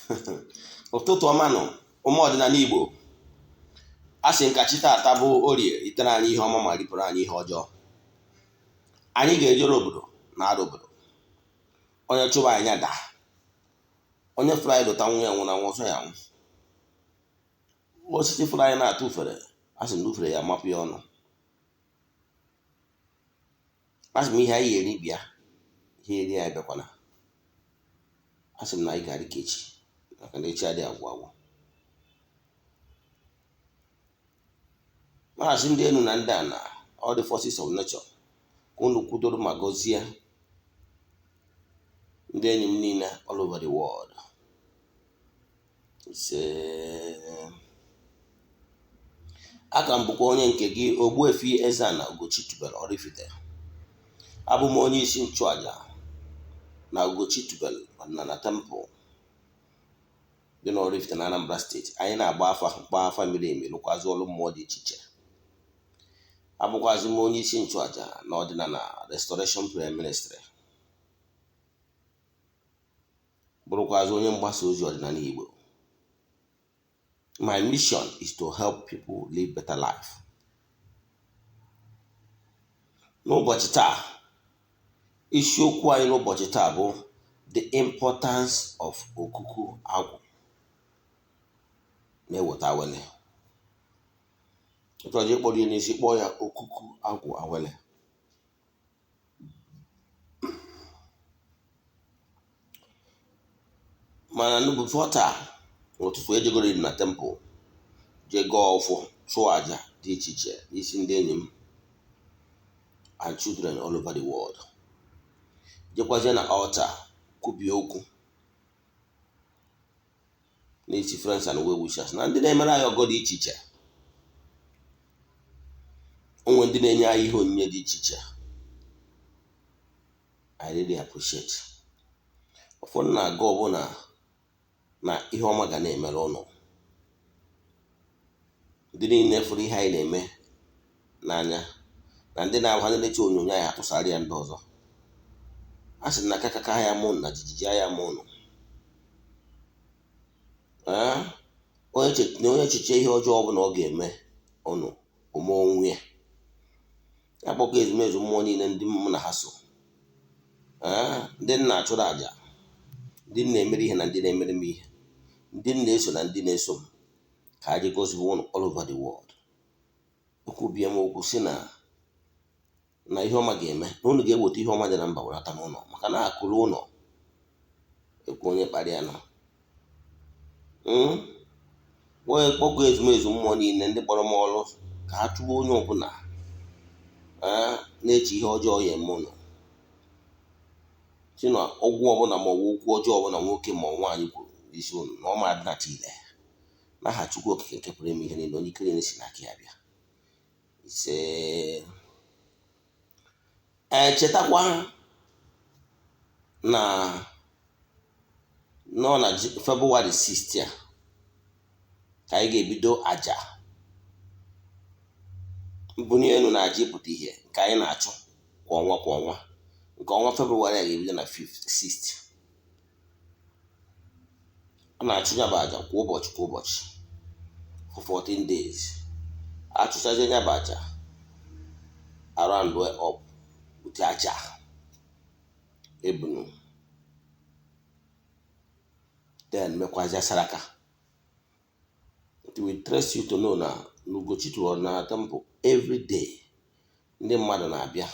Ụtụtụ ọma nụ, ụmụ ọdịnala Igbo. A sị nka chi taata bụ Orie ritere anyị ihe ọma ma ripụrụ anyị ihe ọjọọ. Anyị ga-ejere obodo na arụ obodo. Onye chụba anyị daa, onye fụrụ anyị lụta nwa ya nwụrụ anwụ ọsọ ya nwụ. Osisi fụrụ anyị na-atụ ufere, a sị na ufere ya amapụ ya ọnụ. A sị m ihe anyị eri bịa, ihe eri anyị bịakwana. A sị m na anyị ga-adị ka echi, maka na echi adịghị agwụ agwụ. Na-asị ndị enu na ndị ana, all the forces of nature, ka unu kwudoro ma gọzie ndị enyi m niile all over the world. Ise. Aka m bụkwa onye nke gị, Ogbuefi Eze-Ana Ugochi tubelu Oraifite. Abụ m onye isi nchụaja na Ugochi tubelu Ọdịnala Temple dị n'Oraifite na Anambra Steeti. Anyị na-agba afa, gbaa afa miri emi, lụkwazị ọrụ mmụọ dị iche iche. Abụkwazị m onye isi nchụaja na Ọdịnala Restoration Prayer Ministry, bụrụkwazị onye mgbasa ozi ọdịnala Igbo. My mission is to help people live better life. N'ụbọchị taa, isiokwu anyị n'ụbọchị taa bụ the importance of okuku agwụ na-eweta awele. Ịchọrọ ịkpọrọ ya n'isi, kpọọ ya okuku agwụ awele. Mana n'ụbọchị taa n'ụtụtụ, ejegoro na temple jee gọọ ọfọ, chụọ aja dị iche iche n'isi ndị enyi m and children all over the world. Jekwazie na altar kwubie okwu n'isi friends and well wishers na ndị na-emere anyị ọgọ dị iche iche. Onwe ndị na-enye anyị ihe onyinye dị iche iche. I really appreciate. Ụfọdụ na-aga ọbụna na ihe ọma ga na-emere ụnụ. Ndị niile fụrụ ihe anyị na-eme n'anya na ndị na-ahụ na-elecha onyonyo anyị atụsara ya ndị ọzọ. A sị na akakaka ya mụ na jijiji ya mụ ụnụ. Onye echiche ihe ọjọọ ọbụla ọ ga-eme ụnụ, ome onwe ya. Ya kpọkọ ezumezu mmụọ niile ndị mụ na ha so, ndị nna achụrụ àjà, ndị na-emere ihe na ndị na-emere m ihe, ndị na-eso na ndị na-eso m, ka ha ji gọzie ụnụ all over the world. Ekwubie m okwu si na na ihe ọma ga-eme, na unu ga-eweta ihe ọma dị na mba werata n'ụlọ, maka na akụrụ ụlọ ekwu onye kpara ya nọ. Onye kpọkọ ezumezu mmụọ niile ndị kpọrọ m ọrụ ka ha chụwa onye ọbụla na-eche ihe ọjọọ ya eme ụnụ, si na ọgwụ ọbụla ma ọ bụ okwu ọjọọ ọbụla nwoke ma ọ nwaanyị kwuru n'isi ụnụ na ọ ma adịnata ile n'aha Chukwu Okike nke pụrụ ime ihe niile, onye ike niile si n'aka ya bịa. Ise. Chetakwa na nọ na February 6 a ka anyị ga-ebido àjà mbunye elu na àjà ịpụta ihe nke anyị na-achụ kwa ọnwa kwa ọnwa. Nke ọnwa February a ga-ebido na 5th 6th. A na-achụ ya bụ àjà kwa ụbọchị kwa ụbọchị for 14 days. Achụchazie ya bụ àjà, around way up with àjà ebunu, then mekwazia saraka. It will interest you to know na n'Ugochi tụrụ na temple, every day ndị mmadụ na-abịa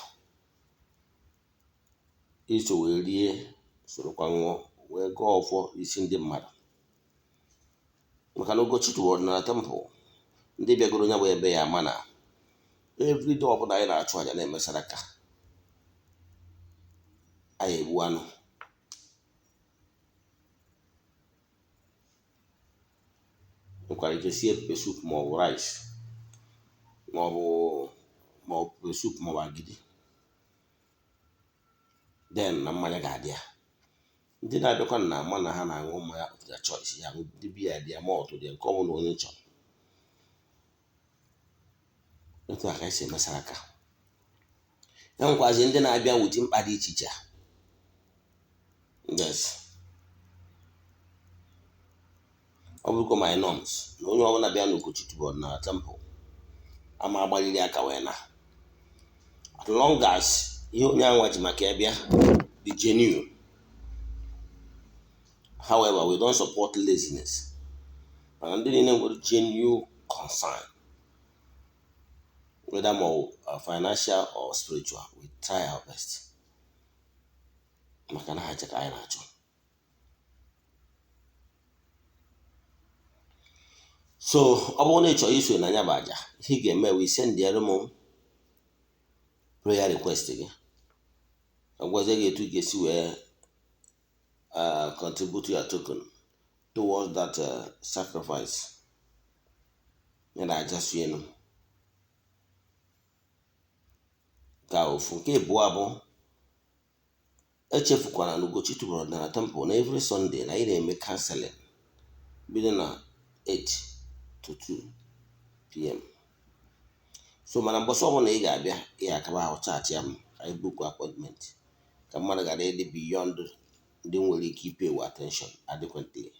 iso wee rie, sorokwa ṅụọ, wee gọọ ọfọ isi ndị mmadụ, maka na Ugochi tụrụ na temple, ndị bịagoro ya bụ ebe ya ama na every day ọbụla anyị na-achụ àjà na-eme saraka, anyị egbu anụ. Nwekwara ike sie pepper soup ma ọ bụ rice ma ọ bụ pepper soup ma ọ bụ agidi, then na mmanya ga-adị ya. Ndị na-abịakwa na ama na ha na-aṅụ mmanya of their choice ya, ndị biya dị ya, malt dị ya, nke ọ bụla onye chọrọ. Otu a ka esi eme saraka. E nwekwazi ndị na-abịa wuti mkpa dị iche iche. Yes, Ọ bụrụgo my norms na onye ọbụla bịa n'Ugochi tubelu na temple ama agbaliri aka wee na, as long as ihe onye anwa ji maka ya bịa dị genuine. However, we don't support laziness, mana ndị niile nwere genuine concern, whether more financial or spiritual, we try our best, maka na ha ka anyị na-achọ. So ọ bụrụ na ị chọrọ iso na ya bụ aja, ihe ị ga-eme wee sendịara m prayer request gị, agwazie gị etu ị ga-esi wee contribute your token towards that sacrifice ya na aja suenu. Ka ofu nke abụọ bụ, echefukwana na Ugochi tubelu ọdịnala temple na every Sunday na anyị na-eme counseling bido na 8 to 2 p.m. So mana mbọsị ọbụla ị ga-abịa, ị ga-akaba ahụ chat ya m ka anyị book appointment, ka mmadụ ghara ịdị beyond ndị nwere ike ipay attention adequately.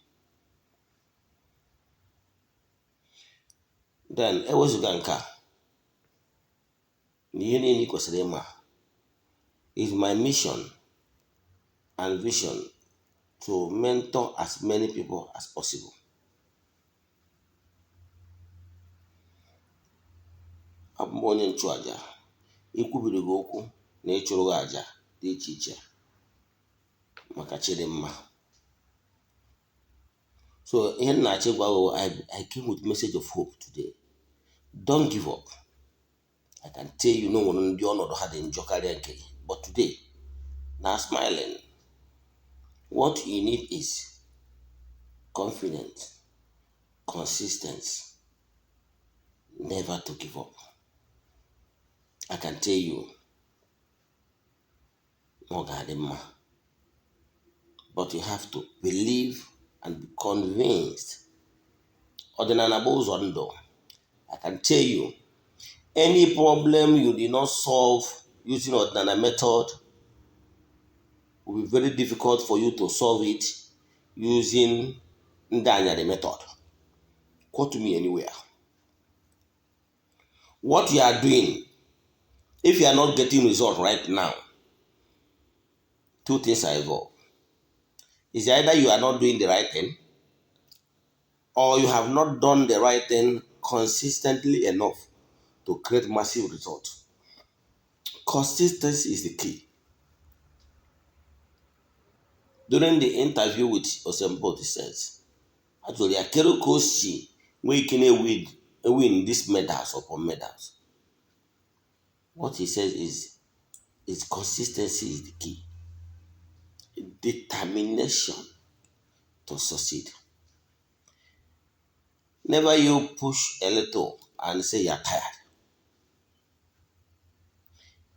Then ewezụga nke a na ihe niile ị kwesịrị ịma is my mission and vision to mentor as many people as possible. Abụ m onye nchụaja ikwubiri gị okwu na ịchụrụ gị aja dị iche iche maka chidimma. So ihe m na-achọ ịgwa gị, I came with message of hope today. Don't give up. I can tell you na o nwere ndị ọnọdụ ha dị njọ karịa nke gị, but today na smiling. What you need is confidence, consistency, never to give up. I can tell you na ọ ga-adị mma, but you have to believe and be convinced. Ọdịnala bụ ụzọ ndụ. I can tell you, any problem you did not solve using ọdịnala method will be very difficult for you to solve it using ndị anyarị method. Quote me anywhere. What you are doing, if you are not getting result right now, two things are involved. Is either you are not doing the right thing, or you have not done the right thing consistently enough to create massive results. Consistency is the key. During the interview with Usain Bolt, he says, actually, kedu ka o si nwee ike na-win these medals upon medals? What he says is consistency is the key. Determination to succeed. Never you push a little and say you are tired.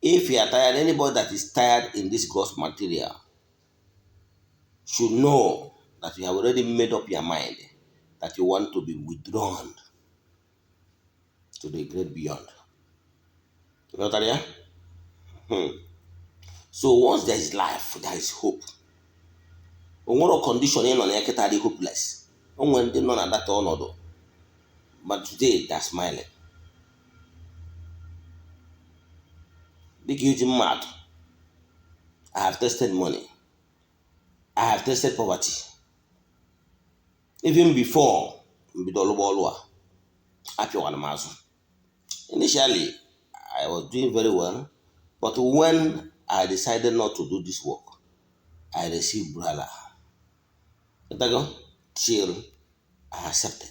If you are tired, anybody that is tired in this gross material should know that you have already made up your mind that you want to be withdrawn to the great beyond. You know that, yeah? So once there is life, there is hope. O nwere condition ị nọ na ya kịta dị hopeless. O nwere ndị nọ na data ọnọdụ, but today they are smiling. Dịka iji mmadụ, I have tasted money. I have tasted poverty. Even before mbido ọlụgba ọlụ a, apịawara m azụ. Initially, I was doing very well, but when I decided not to do this work, I received brala. Till I accepted.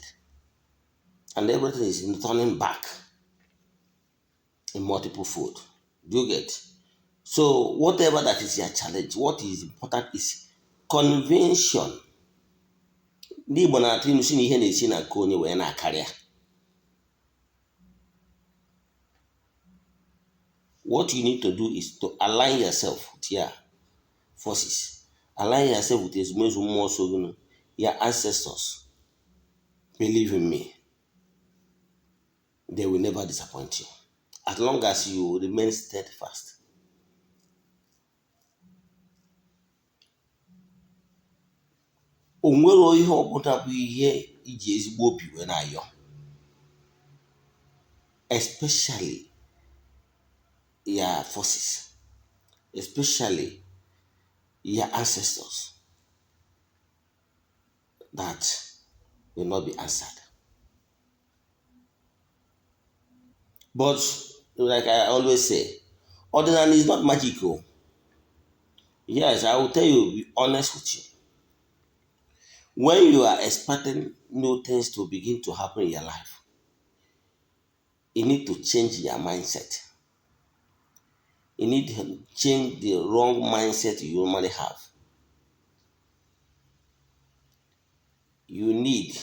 And everything is turning back in multiple fold. Do you get? So whatever that is your challenge, what is important is convention. Ndị Igbo na-atụ ilu si na ihe na-esi na nke onye wee na-akarịa. What you need to do is to align yourself with your forces. Align yourself with ezumezu mmụọ so gị, your ancestors. Believe in me, they will never disappoint you, as long as you remain steadfast. O nwere ihe ọbụla bụ ihe Iji ezigbo obi wee na-ayọ, especially your forces, especially your ancestors, that will not be answered. But like I always say, ọdịnala is not magic o. Yes, I will tell you, be honest with you. When you are expecting new things to begin to happen in your life, you need to change your mindset. You need to change the wrong mindset you normally have. You need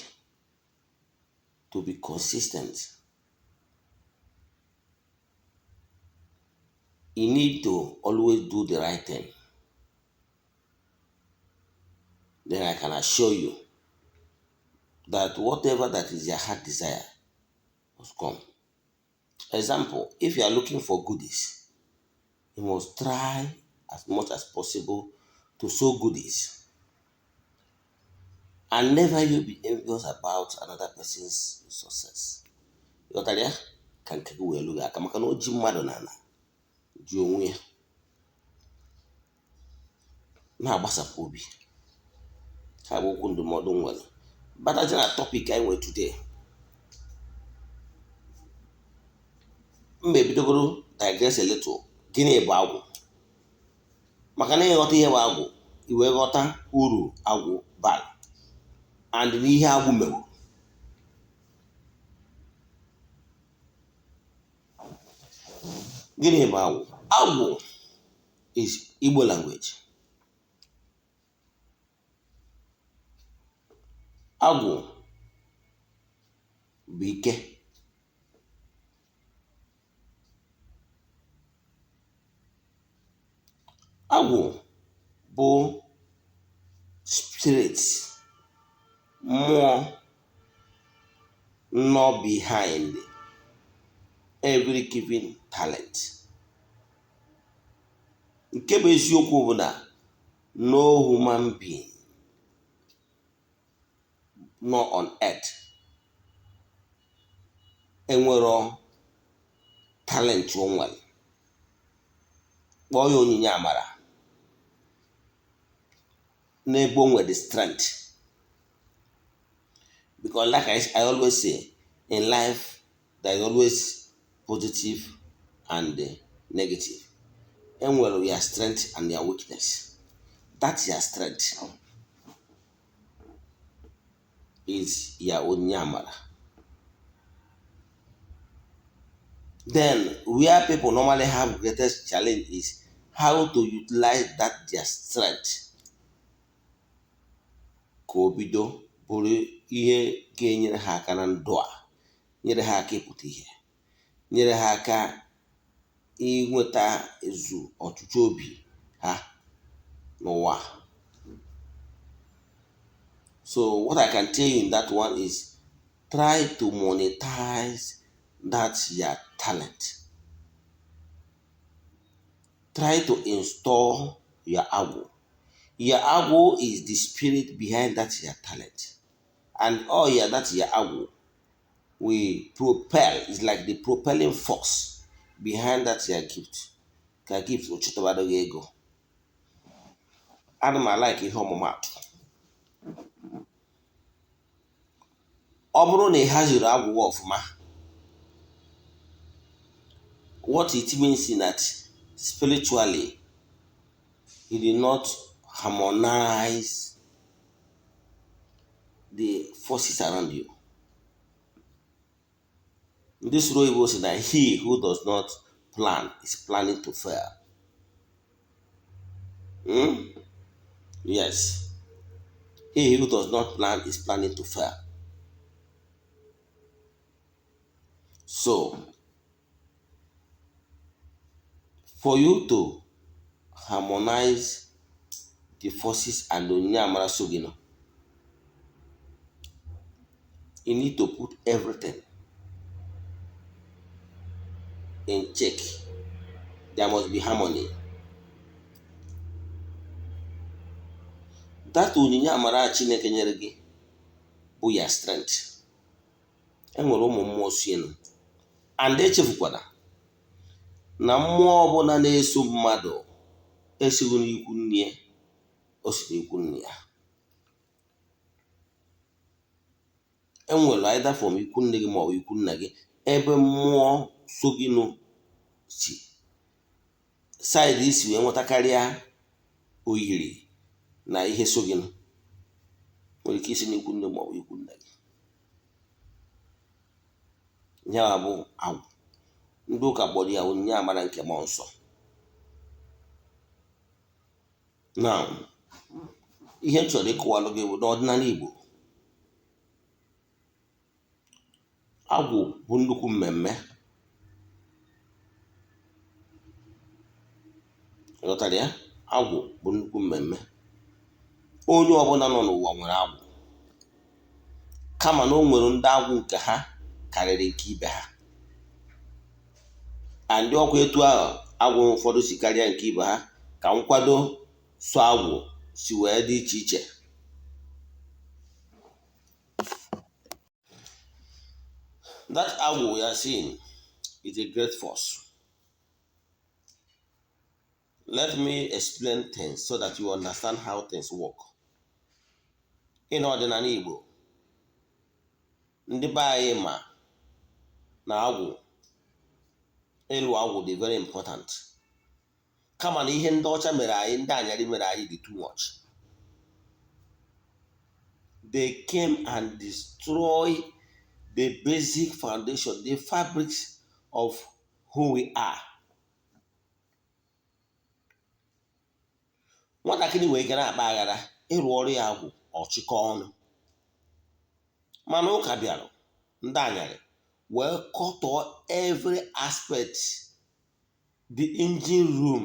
to be consistent. You need to always do the right thing. Then I can assure you that whatever that is your heart desire must come. Example, if you are looking for goodies, you must try as much as possible to sow goodies. And never you be envious about another person's success. Ịghọtara ya? Ka nke gị wee lu gị aka, maka na o ji mmadụ n'ala ji onwe ya na-agbasapụ obi. Ha bụ okwu ndụmọdụ m nwere. Batazie na topic anyị nwere today. M ebidogoro digress a little. Gịnị bụ agwụ? Maka na ịghọta ihe bụ agwụ, i wee ghọta uru agwụ bara and n'ihe agwụ meworo. Gịnị bụ agwụ? Agwụ is Igbo language. Agwụ bụ ike. Agwụ bụ spirit, mmụọ nọ behind every given talent. Nke bụ eziokwu bụ na no human being nọ on earth enwero talent o nwere. Kpọọ ya onyinye amara n'ebe o nwere the strength, because like I always say, in life there is always positive and negative. Enwere your strength and your weakness. That's your strength is your onyinye amara. Then where people normally have greatest challenge is how to utilize that their strength ka o bido bụrụ ihe ga-enyere ha aka na ndụ a, nyere ha aka ịpụta ihe, nyere ha aka inweta ezu ọchịchọ obi ha n'ụwa. So what I can tell you in that one is, try to monetize that your talent. Try to install your agwụ. Your agwụ is the spirit behind that your talent. And all your that your agwụ will propel, is like the propelling force behind that your gift. Ka gift ochụtabara gị ego. Ana m alike ihe ọmụmatụ. Ọ bụrụ na ị haziri agwụ gị ọfụma, what it means is that spiritually you did not harmonize the forces around you. Ndị soro oyibo sị na he who does not plan is planning to fail. Hmm? Yes. He who does not plan is planning to fail. So, for you to harmonize the forces and onyinye amara so gị nọ, you need to put everything in check. There must be harmony. That onyinye amara Chineke nyere gị bụ Bụ ya strength. Enwere ụmụ mmụọ sienu, and echefukwana na mmụọ ọbụla na-eso mmadụ esighị n'ikwu nne ya, o si n'ikwu nne ya. Enwere either from ikwu nne gị ma ọ bụ ikwu nna gị, ebe mmụọ so gị nụ si side isi wee nwetakarịa oyiri na ihe so gị nụ nwere ike isi n'ikwu nne ma ọ bụ ikwu nna gị. Ya bụ agwụ, ndị ụka kpọrọ ya onyinye amara nke mmụọ nsọ. Na ihe m chọrọ ịkọwalụ gị bụ n'ọdịnala Igbo, agwụ bụ nnukwu mmemme. Ghọtara ya? Agwụ bụ nnukwu mmemme. Onye ọbụla nọ n'ụwa nwere agwụ, kama na o nwere ndị agwụ nke ha karịrị nke ibe ha. And ọkwa etu ahụ agwụ ụfọdụ si karịa nke ibe ha ka nkwado so agwụ si wee dị iche iche. That agwụ we are seeing is a great force. Let me explain things so that you understand how things work. In ọdịnala Igbo, ndị be anyị ma na agwụ, ịlụ agwụ dị very important, kama na ihe ndị ọcha mere anyị, ndị anyarị mere anyị dị too much. They came and destroy the basic foundation, the fabrics of who we are. Nwatakịrị nwere ike na-akpa aghara, ịrụ ọrụ ya agwụ ọchịkọ ọnụ, mana ụka bịara, ndị anyarị wee kọtọọ every aspect, the engine room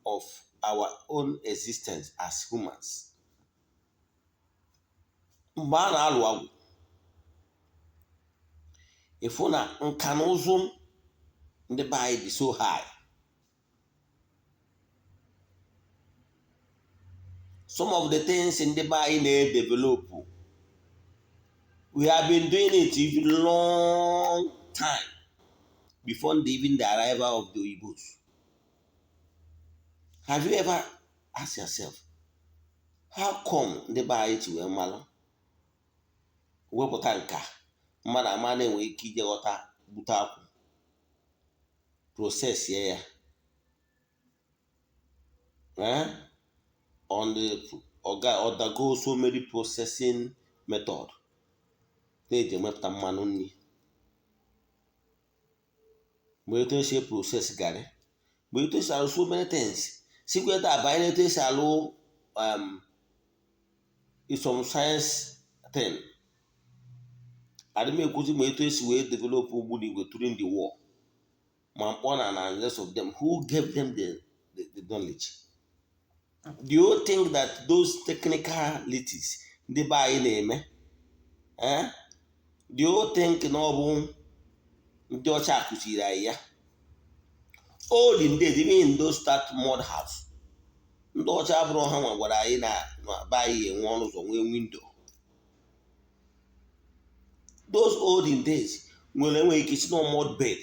of our own existence as humans. Mgbe a na-alụ agwụ, ịfụ na nka na ụzụ ndị be anyị dị so high. Some of the things ndị be anyị na-edevelop, we have been doing it even long time before even the arrival of the Oyibos. Have you ever asked yourself, how come ndị be anyị ji wee malụ wepụta nka mmadụ ama na-enwe ike ije ghọta gbute akwụ, process ya on the oga undergo so many processing method na-eji emepụta mmanụ nri, mgbe etu esi process garị, mgbe etu esi arụ so many things, sikwa etu abanye n'etu esi alụ some science thing. Adị m ekwuzi ma etu esi wee develop ogbunigwe during the war, ma mkpọ na the rest of them. Who gave them the knowledge? Do you think that those technicalities ndị be anyị na-eme, eh? Do you think na ọ bụ ndị ọcha kụziri anyị ya? Olden days, even in those start mud house, ndị ọcha abụrụ ha nwa gwara anyị na be anyị enwe ọnụ ụzọ, nwee window. Those olden days nwere enweghị ike isi na mud bed.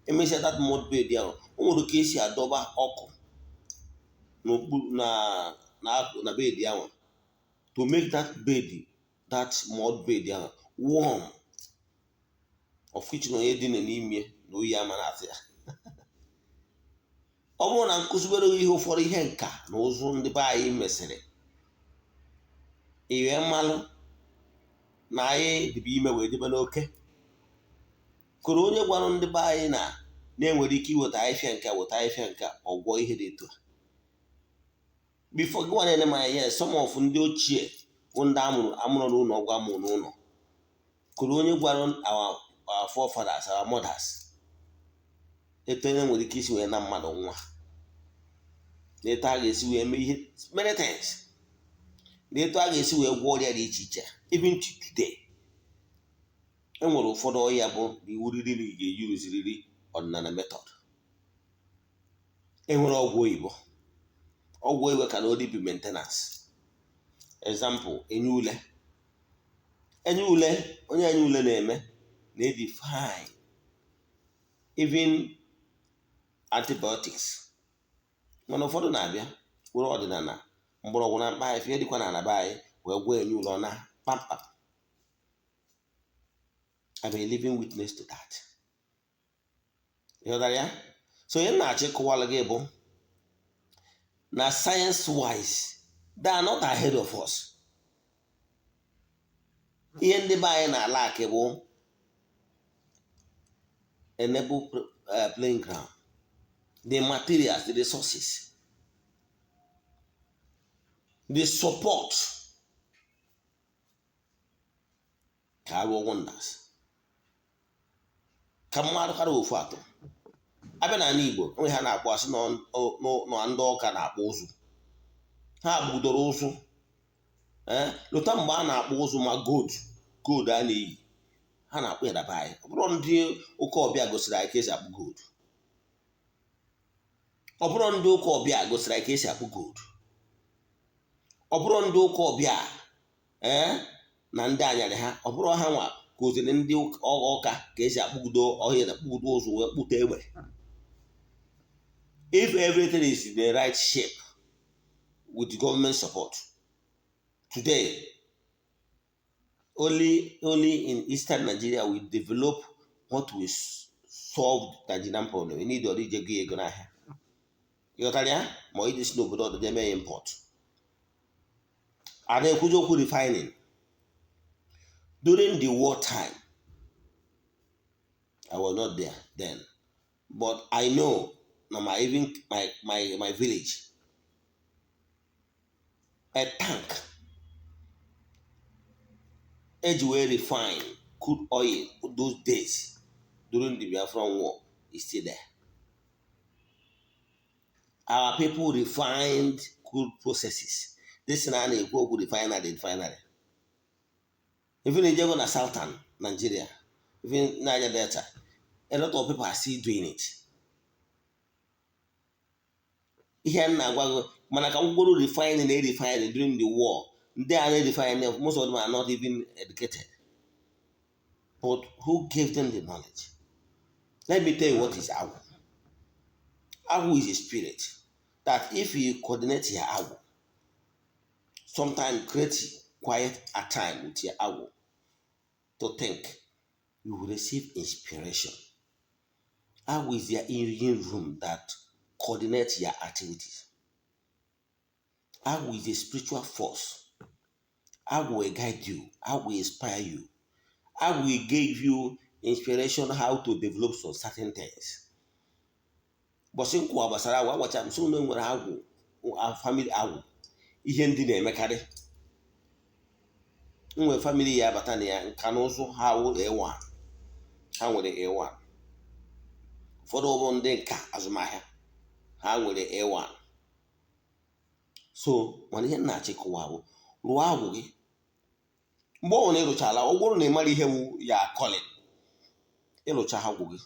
Emesịa that mud bed ahụ, o nwere ka esi adọba ọkụ n'okpuru na bed ahụ to make that bed, that mud bed ahụ warm, of which na onye dina n'ime na oyi ama na-atụ ya. Ọ bụrụ na nkụziwere ihe ụfọdụ, ihe nka na ụzụ ndị be anyị mesịrị, iwe mmalụ na anyị dịbe ime wee debe n'oke kụrụ onye gwara ndị be anyị na na-enwere ike iweta ahịfịa nke, weta ahịfịa nke, ọgwọ ihe dị etu a. Before gị nwa na-ene m anya, yes, some of ndị ochie bụ ndị amụrụ amụrụ n'ụlọ ọgwụ, amụrụ n'ụlọ kụrụ onye gwara our forefathers, our mothers, etu onye nwere ike isi wee na mmadụ nwa, na etu a ga-esi wee mee ihe, many things, na etu a ga-esi wee gwọọ ọrịa dị iche iche. Even to today, e nwere ụfọdụ ọrịa bụ na iwu riri na ị ga-eyuruziriri ọdịnala method. E nwere ọgwụ oyibo. Ọgwụ oyibo can only be maintenance. Example, enye ule. Enye ule, onye enye ule na-eme na-edefine even antibiotics. Mana ụfọdụ na-abịa were ọdịnala, mgbọrọgwụ na mkpa ahịhịa dịkwa na be anyị wee gwọọ enye ule, ọ na kpamkpam. I'm a living witness to that. Ịghọtara ya? So ihe m na-achọ ịkọwalụ gị bụ na science wise, they are not ahead of us. Ihe ndị be anyị na-ala akị bụ enable playing ground, the materials, the resources, the support ka arụ wonders ka mmadụ kara ofu atọ abịa n'ala Igbo. Onwe ha na-akpọ asị na ndị ọka na-akpụ ụzụ, ha gbudoro ụzụ. Lụta mgbe a na-akpụ ụzụ, ma gold, gold a na-eyi, ha na-akpụ ya daba anyị. Ọ bụrụ ndị ụka ọbịa gosiri anyị ka esi akpụ gold, ọ bụrụ ndị ụka ọbịa gosiri anyị ka esi akpụ gold, ọ bụrụ ndị ụka ọbịa ee na ndị anyarị ha, ọ bụrụ ha nwa kụziri ndị ọka ka esi akpụgodo ọhịa na kpụgodo ụzụ wee kpụta egbe. If everything is in the right shape with government support today, only in Eastern Nigeria we develop what will solve Nigerian problem. You need ọdị ije go ego n'ahịa, ịghọtara ya? Ma iji si n'obodo ọdụ eme ya import. A na-ekwuzi okwu refining. During the war time, I was not there then, but I know na my even my village, a tank eji wee refine crude oil those days during the Biafran war is still there. Our people refined crude processes. This na a na-ekwu okwu refinery. Even ijego na Southern Nigeria, even Niger Delta, a lot of people are still doing it. Ihe m na-agwa gị, mana ka ngwuru refine na refine during the war, ndị a na-refine, most of them are not even educated, but who gave them the knowledge? Let me tell you what is agwụ. Agwụ is a spirit that if you coordinate your agwụ, sometimes create quiet a time with your agwụ to think, you will receive inspiration. Agwụ is your engine room that coordinates your activities. Agwụ is a spiritual force. Agwụ will guide you. Agwụ will inspire you. Agwụ will give you inspiration how to develop some certain things. Bọsị nkwụwa gbasara agwụ, agwacha m sị na nwere agwụ, family agwụ. Ihe ndị na-emekarị nwere family ya abata na ya, nka na ụzụ ha wụ A1, ha nwere A1. Ụfọdụ ụmụ ndị nka azụmahịa ha nwere A1. So mana ihe na-achịkọwa bụ rụọ agwụ gị. Mgbe ọ bụla ịrụchala, ọ bụrụ na ị mara ihe wu ya calling, ịrụcha agwụ gị,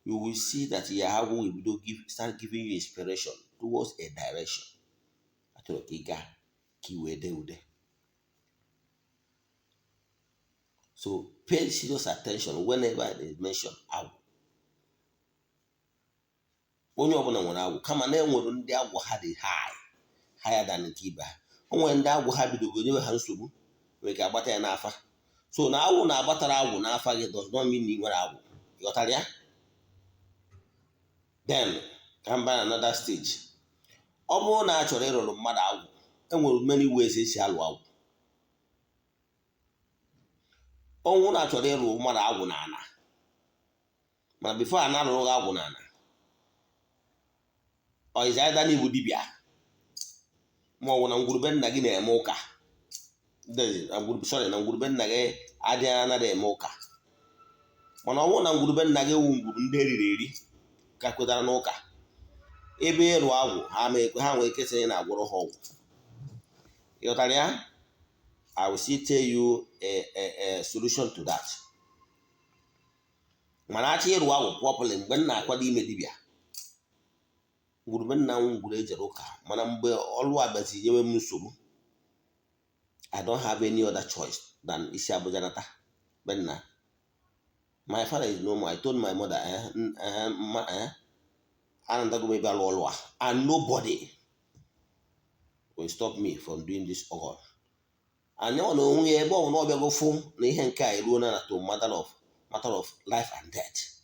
you will see that your agwụ will bido start giving you inspiration towards a direction achọrọ ka ị gaa ka ị wee dee ude. So pay serious attention whenever they mention agwụ. Onye ọbụla nwere agwụ, kama na enwere ndị agwụ ha dị high, higher than nke ibe ha. O nwere ndị agwụ ha bidogo nyewe ha nsogbu, nwere ka agbata ya n'afa. So na agwụ na-agbatara agwụ n'afa gị does not mean na ị nwere agwụ. Ịghọtara ya? Then ka m baa na another stage. Ọ bụrụ na a chọrọ ịrụrụ mmadụ agwụ, enwere many ways esi alụ agwụ. Ọnwụ na achọrọ ịrụ mmadụ agwụ n'ala, mana before a na-alụrụ gị agwụ n'ala, ọ is either na ibu dibịa, ma ọ bụ na ngwurube nna gị na-eme ụka, sorry, na ngwurube nna gị adịghị anaghị eme ụka. Mana ọ bụrụ na ngwurube nna gị wụ ngwuru ndị eriri eri ka kwetara n'ụka, ebe ịrụ agwụ ha ma ekwe, ha nwere ike sị na agwụrụ ha ọgwụ. Ịghọtara ya? I will still tell you a solution to that. Mana achọ ịrụ agwụ properly, mgbe m na-akwado ime dibịa, ngwurube nna m ngwuru ejere ụka, mana mgbe ọlụ abịazi nyewe m nsogbu, I don't have any other choice. than isi Abuja nata be nna. My father is no more. I told my mother, ma, anatago m ebe alụ ọlụ a, and nobody will stop me from doing this ọgọ. And ya na onwe ya, ebe ọ bụ na ọ bịago fụ na ihe nke a eruo na to matter of life and death.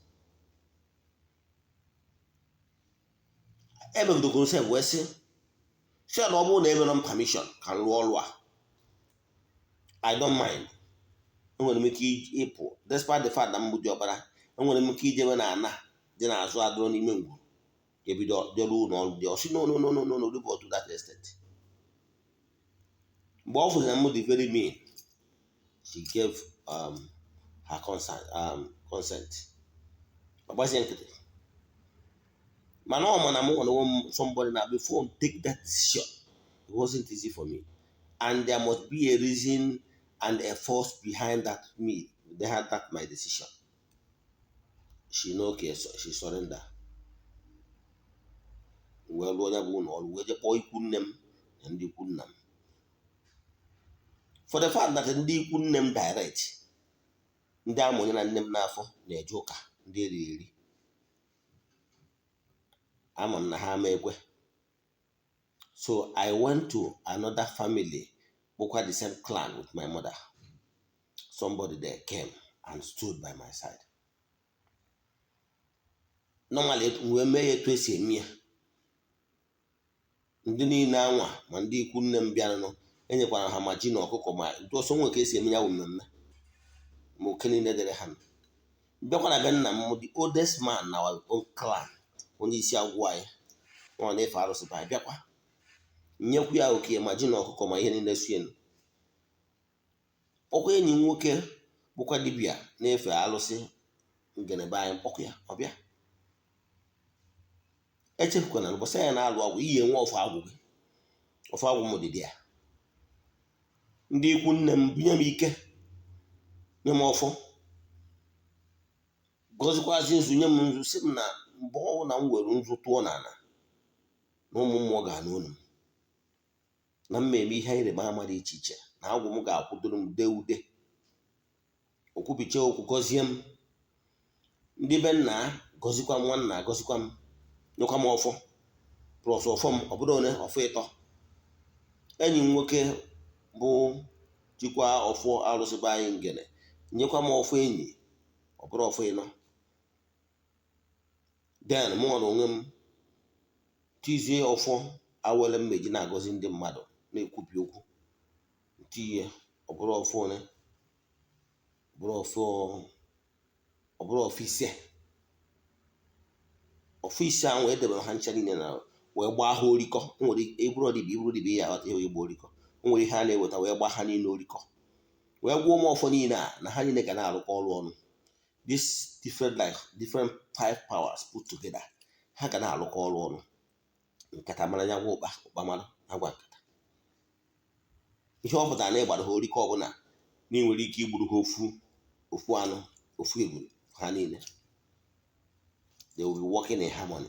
Emegidokoro sef wee sị ya na ọ bụrụ na emere m permission ka m rụọ ọrụ a, I don't mind, enwere m ike ịpụ despite the fact na m bụ diọkpara. Enwere m ike ijebe na ana dị n'azụ adụrọ n'ime ngwuru, ebido dịrụ ụlọ ọrụ dị. Ọ sị, "No, no, no, no, no, no, to that extent." Mgbe ọ fụrụ na m dị very mean, she gave her consent. Ọ gbazie nkịtị, mana ọ ma na m nwere onwe m, somebody na before m take that decision, it wasn't easy for me, and there must be a reason and a force behind that me they had that my decision. She no, okay, so she surrender. Wee rụọ ya bụ ụlọ ọrụ, wee jee kpọọ ikwu nne m na ndị ikwu nna m. For the fact that ndị ikwu nne m direct, ndị amụnye na nne m n'afọ, na-eje ụka, ndị eriri eri, ama m na ha ama ekwe. So I went to another family bụkwa the same clan with my mother. Somebody there came and stood by my side. Normally wee mee ya etu esi eme ya. Ndị niile anwa, ma ndị ikwu nne m bịaranụ, enyekwara ha ma ji na ọkụkọ, ma ọsọ nwe ka esi eme ya bụ mmemme, ma oke niile dịrị ha. Bịakwa na be nna m, the oldest man na our own clan, onye isi agwụ anyị ọ na-efe arụsị ba, bịakwa nyekwu ya oke, ma ji na ọkụkọ, ma ihe niile sienu. Ọkwa enyi m nwoke bụkwa dibịa na-efe arụsị ngenebe anyị, kpọkwa ya, ọ bịa. Echefukwana na ụbọchị anyị na-alụ agwụ, iyi enwe ọfọ agwụ gị. Ọfọ agwụ m dị ya. Ndị ikwu nne m bunye m ike, nye m ọfọ, gọzikwazi nzu, nye m nzu, sị m na mgbe ọ na m were nzu tụọ n'ala, na ụmụ mmụọ ga-anụ olu m, na m eme ihe ịrịba ama dị iche iche, na agwụ m ga-akwụdoro m dee ude okwubiche okwu, gọzie m. Ndị be nna gọzikwa m, nwanna gọzikwa m, nyekwa m ọfọ, plus ọfọ m, ọ bụrụ one ọfọ ịtọ. Enyi m nwoke bụ jikwa ọfọ arụsị be anyị ngene, nyekwa m ọfọ enyi, ọ bụrụ ọfọ ịnọ. Then mụ na onwe m tizie ọfọ awele mmeji na-agọzi ndị mmadụ, na-ekwubi okwu ntinye, ọ bụrụ ọfọ one, ọ bụrụ ọfọ ise. Ọfọ ise ahụ edebere ha ncha niile na wee gbaa ha orikọ. Nwere iburu dibịa, iburu dibịa ya aghọta ihe igba orikọ. O nwere ihe a na-eweta wee gbaa ha niile orikọ, wee gwuo ụmụ ọfọ niile a na ha niile ga na-arụkọ ọrụ ọnụ. This different, like different five powers put together, ha ga na-arụkọ ọrụ ọnụ. Nkata mara ya gwa ụkpa, ụkpa mara agwa nkata. Ihe ọ pụtara na ịgbara ha orikọ ọbụla na ị nwere ike igburu ha ofu ofu anụ, ofu ebulu ha niile. They will be working in harmony,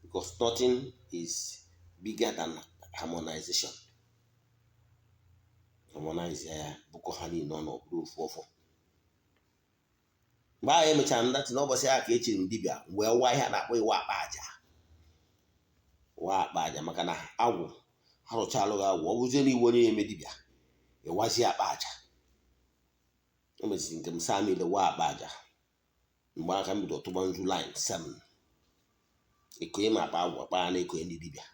because nothing is bigger than harmonization. Harmonize ya, bụkọ ha niile ọnụ, ọ bụrụ ofu ọfọ. Mgbe ahụ emechara ndatị n'ụbọchị ahụ ka echiri m dibịa, wee waa ihe a na-akpọ iwa akpa aja, waa akpa aja, maka na agwụ arụchalụ gị agwụ, ọ bụzie na iwe onye eme dibịa, ịwazie akpa aja. Emeziri nke m saa niile, waa akpa aja. Mgbe aka m bido tụba nzu line 7, ekonye m akpa agwụ, akpa a na-ekonye ndị dibịa.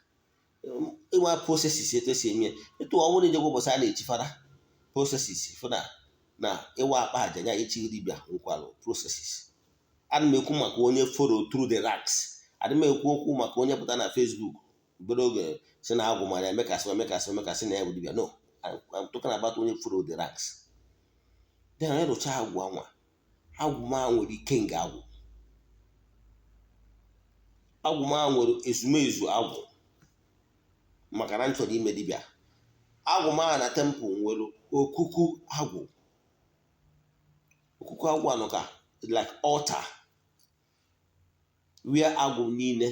Ịnwe processes etu esi eme ya, etu ọ bụrụ ijegwa ụbọchị a na-echi fada, processes fụna na ịwa akpa aja ya, echi dibịa nkwalụ processes. Ana m ekwu maka onye follow through the ranks. Adị m ekwu okwu maka onye pụta na Facebook obere oge si na agwụ mara emekasị emekasị emekasị na ya bụ dibịa. No, I'm talking about onye follow the ranks. Then anyị rụcha agwụ anwa, agwụ ma nwere ike nga agwụ, agwụ ma nwere ezumezu agwụ, maka na m chọrọ ime dibịa. Agwụ ma na temple nwere okuku agwụ. Okuku agwụ anọ ka like altar where agwụ niile,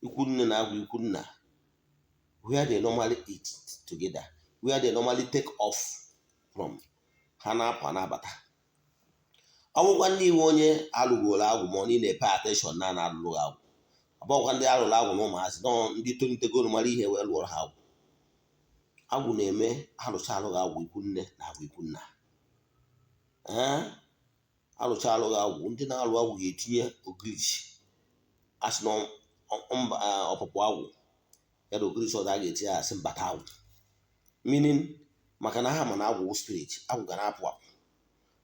ikwu nne na agwụ ikwu nna, where they normally eat together, where they normally meet together. where they normally take off from. Ha na-apụ na-abata. Ọ bụkwa ndị iwe onye alụgoro agwụ, ma ọ niile pay attention na na-alụrụ agwụ. Ọ bụkwa ndị alụrụ agwụ na ụmụazị nọ, ndị tolitegoro mara ihe wee lụọrọ ha agwụ. Agwụ na-eme alụcha alụghị agwụ ikwu nne na agwụ ikwu nna. Ee, alụcha alụghị agwụ, ndị na-alụ agwụ ga-etinye ogirisi, asị na mba ọpụpụ agwụ ya na ogirisi ọzọ a ga-etinye, asị mbata agwụ, meaning maka na ha ma na agwụ spirit, agwụ ga na-apụ apụ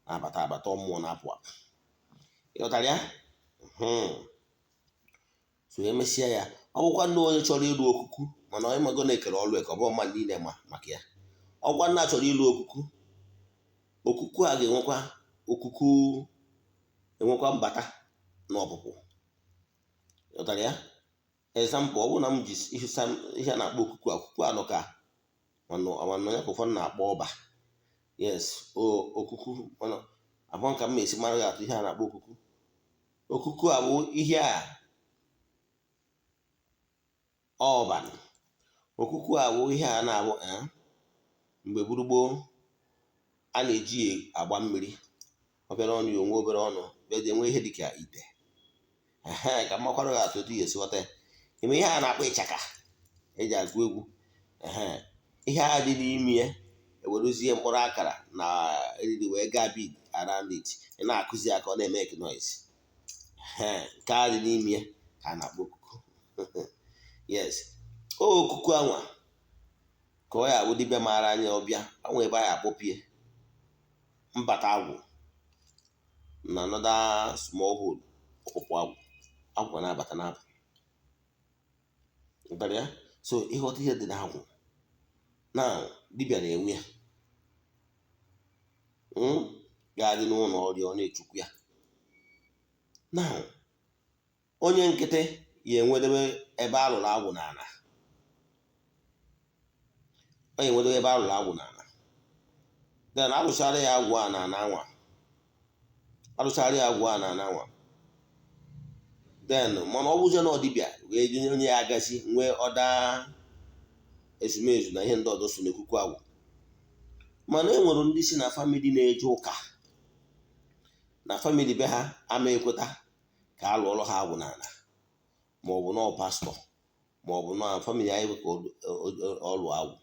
na-abata abata, mmụọ na-apụ apụ. Ịghọtara ya? So emesịa ya, ọ bụkwa nne onye chọrọ ịlụ okuku, mana onye mago na-ekere ọlụ eke, ọ bụ mmadụ niile ma maka ya. Ọkwa nna chọrọ ịlụ okuku, okuku a ga-enwekwa okuku, enwekwa mbata na ọpụpụ. Ịghọtara ya? Example, ọ bụrụ na m ji ihe a na-akpọ okuku a, okuku anọ ka mana ya ka ụfọdụ na-akpọ ọba. Yes, okuku abụọ ka m esi mara gị atụ ihe a na-akpọ okuku. Okuku a bụ ihe a ọba. Okuku a bụ ihe a na-abụ mgbe gburugburu a na-eji agba mmiri obere ọnụ ya, onwe obere ọnụ bịa enwe ihe dịka ite. Ka mmakwara gị atụ etu ya esi ghọta ya. Ime ihe a na-akpọ ịchaka eji agụ egwu, ihe a dị n'ime ya, ewerezie mkpụrụ akara na eriri wee gaa bead around it, ị na-akụzi aka, ọ na-eme noise. Nke a dị n'ime ya ka a na-akpọ okuku. Yes, okuku anwa ka ọ ya abụ dibịa maara anya ọbịa anwa ebe anyị akpọpie mbata agwụ na another small hole, ọpụpụ agwụ, agwụ na-abata na-apụ. Ya so ịghọta ihe dị n'agwụ na dibịa na-enwe ya ga-adị n'ụlọ ọrịa, ọ na-echukwu ya na onye nkịtị ya enwedebe ebe alụrụ agwụ n'ala, ọ ya enwedebe ebe alụrụ agwụ n'ala. Then alụchara ya agwụ a n'ala anwa, alụchara ya agwụ a n'ala anwa. Then mana ọ bụzie na ọdịbịa wee onye ya agazi nwee ọda ezumezu na ihe ndị ọzọ so n'ekuku agwụ. Mana e nwere ndị si na family na-eje ụka, na family be ha ama ekweta ka a lụọrọ ha agwụ n'ala, ma ọ bụ na pastor, ma ọ bụ na family anyị ka ọlụ agwụ.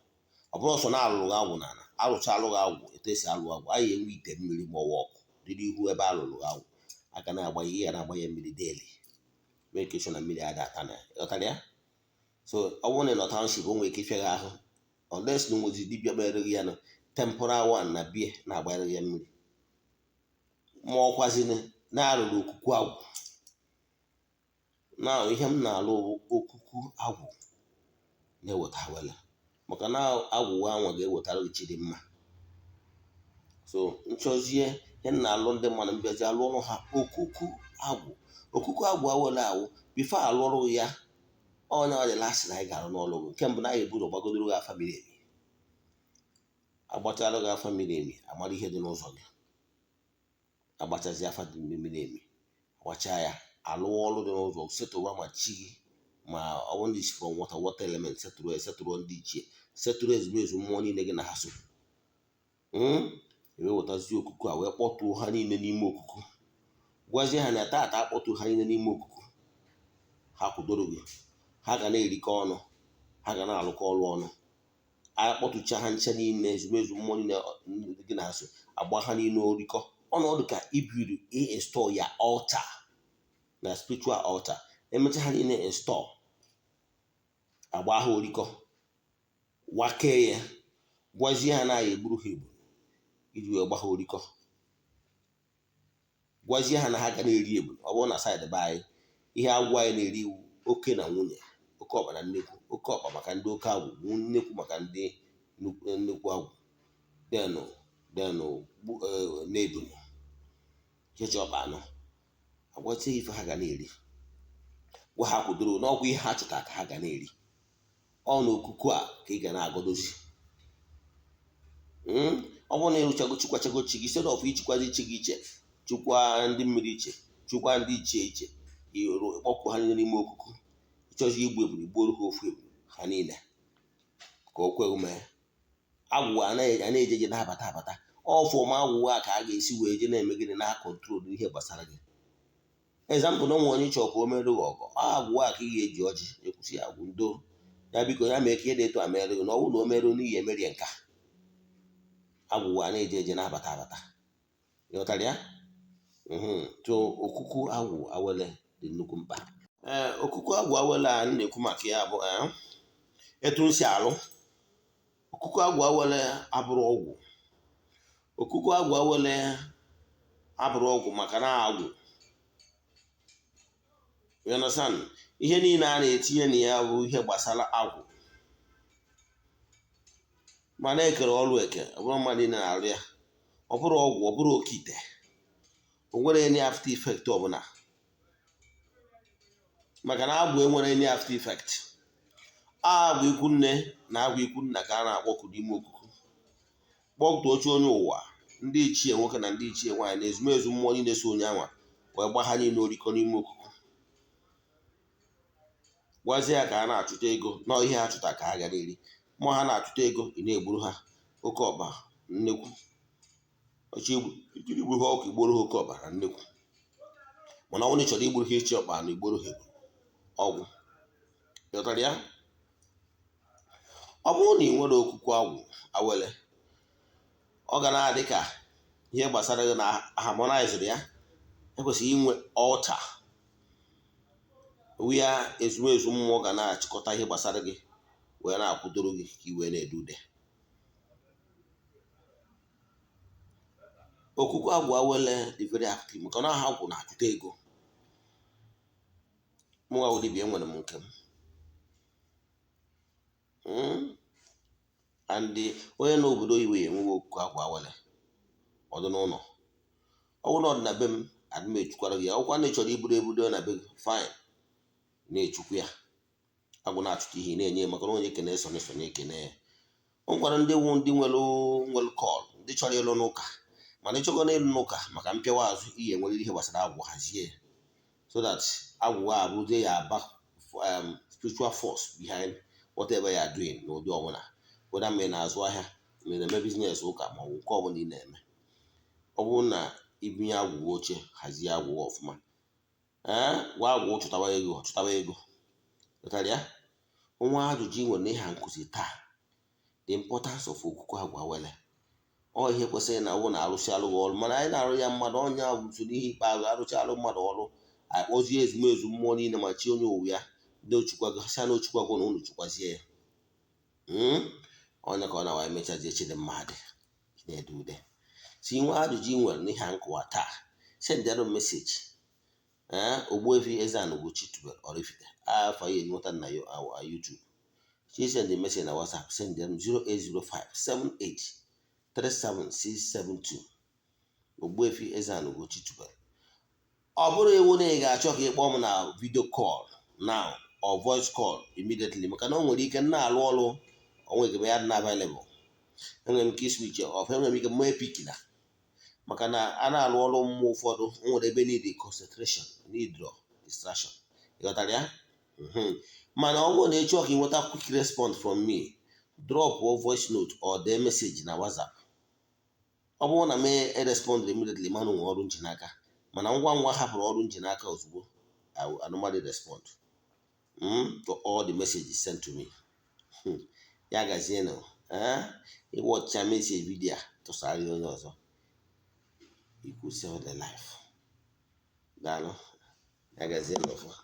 Ọ bụrụ ọsọ na alụrụ agwụ n'ala, alụcha alụghị agwụ, etu esi alụ agwụ, anyị enwe ite mmiri ma ọ bụ ọkụ dị n'ihu ebe alụrụ agwụ, aka na-agbanye ihe, na-agbanye mmiri daily, make sure na mmiri ada ata na ya. Ghọtara ya? So ọ bụrụ na ị nọ township, o nwere ike ịfịa gị ahụ, unless na nwezi dibịa kpere gị ya na temporal one na bie na-agbanyere ya mmiri, ma ọkwazini na-arụrụ okuku agwụ. Na ihe m na-alụ bụ okuku agwụ na-eweta wele, maka na agwụ anwa ga-ewetara gị chidimma. So nchọzie ihe m na-alụ ndị mmadụ, mbịazi alụ ọrụ ha okuku agwụ. Okuku agwụ awele awụ before alụọrụ ya, onye ọ dị last na anyị ga-arụ n'ọrụ gị. Nke mbụ, na anyị eburu gbagodoro gị afa miri emi, agbachala gị afa miri emi, amara ihe dị n'ụzọ gị, agbachazi afa dị miri emi, agbachaa ya, alụwa ọrụ dị n'ụzọ, setụwa ma chi gị, ma ọ bụ ndị si from water, water element, setụrụ esetụrụ, ndị ichie setụrụ, ezumezu mmụọ niile gị na ha so, ewee wetazie okuku a wee kpọtuo ha niile n'ime okuku, gwazie ha na taata akpọtuo ha niile n'ime okuku, ha kwudoro gị, ha ga na-erikọ ọnụ, ha ga na-alụkọ ọrụ ọnụ. Akpọtụcha ha ncha niile, ezumezu mmụọ niile gị na ha so, agba ha niile orikọ ọnọdụ ka ibiri install ya altar na spiritual altar. Emecha ha niile install, agba ha orikọ, wakee ya, gwazie ha na ya egburu ha egbu iji wee gba ha orikọ, gwazie ha na ha ga na-eri ebu. Ọ bụrụ na side be anyị, ihe agwụ anyị na-eri iwu oke na nwunye, oke ọkpa na nnekwu, oke ọkpa maka ndị oke agwụ, nnekwu maka ndị nnekwu agwụ, denụ na-ebunu chechi ọkpa anọ. Agwazie ife ha ga na-eri, gwa ha kwudoro n'ọgwụ ihe ha chọtara ka ha ga na-eri. Ọ na okuku a ka ị ga na-agọdozi. Ọ bụrụ na ịrụchago, chukwachago chi gị, instead of ichikwazi chi gị iche, chukwa ndị mmiri iche, chukwa ndị ichie iche, kpọpụ ha niile n'ime okuku. Ịchọzi igbu ebulu, igbuoro ha ofu ebulu ha niile ka o kweghị mee. Agwụ a na-eje je na-abata abata ọfụma. Agwụ a ka a ga-esi wee je na-eme gịnị? Na control ihe gbasara gị. Example, na onwe onye chọọ ka o merụ gị ọgọ, agwụ a ka ị ga-eji ọjị ekwusi agwụ ndo ya, biko ya mee ka ihe dị etu a mere gị, na ọ bụrụ na o merụ n'ihi emeri nka. Agwụ a na-eje eje na-abata abata. Ịghọtara ya? So okuku agwụ awele dị nnukwu mkpa. Ee, okuku agwụ awele a na-ekwu maka ya bụ etu m si alụ okuku agwụ awele. Abụrụ ọgwụ, okuku agwụ awele abụrụ ọgwụ, maka na agwụ, you understand, ihe niile a na-etinye na ya bụ ihe gbasara agwụ. Mana ekere ọrụ eke, ọ bụrụ mmadụ niile na-arụ ya. Ọ bụrụ ọgwụ, ọ bụrụ oke ite, o nwere any after effect ọbụla, maka na agwụ enwere any after effect. Agwụ ikwu nne na agwụ ikwu nna ka a na-akpọku n'ime okuku, kpọkụta oche onye ụwa, ndị ichie nwoke na ndị ichie nwaanyị na ezumezu mmụọ niile so onye anwa, wee gba ha niile orikọ n'ime okuku, gwazie ya ka a na-achụta ego na ihe ha chụta ka ha gara eri. Mmụọ ha na-achụta ego, ị na-egburu ha oke ọkpa nnekwu ọchị, ijiri igburu ha ọkụ, igboro ha oke ọkpa na nnekwu. Mana ọ bụrụ na ị chọrọ igburu ha echi ọkpa na igboro ha egburu ọgwụ. Ghọtara ya? Ọ bụrụ na ị nwere okuku agwụ awele, ọ ga na-adị ka ihe gbasara gị na harmonized ya. Ekwesịrị inwe altar ya, ezumezu mmụọ ga na-achịkọta ihe gbasara gị wee na-akwụdoro gị ka ị wee na-ede ude. Okuku agwụ awele dị very active, maka na agwụ na-achụta ego. Mụnwa wụ dibịa, enwere m nke m. And onye na obodo oyibo ya enweghị okuku agwụ awele, ọdụ n'ụlọ. Ọ bụrụ na ọ dị na be m, adị m echukwara gị akwụkwọ na ị chọrọ iburu ebudo na be gị, fine, na-echukwu ya. Agwụ na-achụta ihe na-enye, maka na onye ekene so so na-ekene ya. O nwekwara ndị wu ndị nwere call, ndị chọrọ ịlụ n'ụka. Mana ịchọgo na ịlụ n'ụka maka mpịawa azụ, ihe nwere ihe gbasara agwụ hazie ya, so that agwụ a abụzie ya aba spiritual force behind whatever you are doing n'ụdị ọbụla, whether ma ị na-azụ ahịa, ma ị na-eme business ụka, ma ọ bụ nke ọbụla ị na-eme. Ọ bụrụ na ibunye agwụ oche, hazie agwụ ọfụma, ee, gwa agwụ chụtawa ego, chụtawa ego. Ghọtara ya? Nwa ajụjụ ị nwere n'ihe a nkụzi taa, the importance of okuku agwụ awele, ọ ihe kwesịrị na ọwụ na-arụsị alụ gị ọrụ. Mana anyị na-arụ ya mmadụ ọnya bụ n'ihe ikpeazụ arụcha alụ mmadụ ọrụ, anyị kpọzie ezumezu mmụọ niile ma chi onye owu ya ndị ochukwago si na ochukwago na unu chukwazie ya. Ọnya ka ọ na-awa emechazie chidimma dị na-ede ude. Si nwe ajụjụ ị nwere n'ihe a nkụwa taa, sendịara m message. Ee, Ogbuefi Eze-Ana Ugochi tubelu Oraifite afọ ya enweta na YouTube. Chi send message na WhatsApp, send m 0805 7837672. Ogbuefi Eze-Ana Ugochi tubelu. Ọ bụrụ iwu na ị ga-achọ ka ị kpọọ m na video call now or voice call immediately, maka na o nwere ike m na-arụ ọrụ, onwe ike ya dị na available, enwere m ike switch off, enwere m ike mee pick na, maka na a na-arụ ọrụ mmụọ ụfọdụ, o nwere ebe need concentration, need distraction. Ịghọtara ya? Mana ọ bụrụ na ị chọọ ka ị nweta quick response from me, drop voice note or dee message na WhatsApp. Ọ bụrụ na m respond immediately, mana nwe ọrụ nji n'aka, mana ngwa ngwa hapụrụ ọrụ nji n'aka ozugbo, I will normally respond to all the messages sent to me. Ya gazie nụ. Ịwọcha message video a, tụsara ya onye ọzọ. You could save the life. Daalụ, ya gazie n'ọfọ.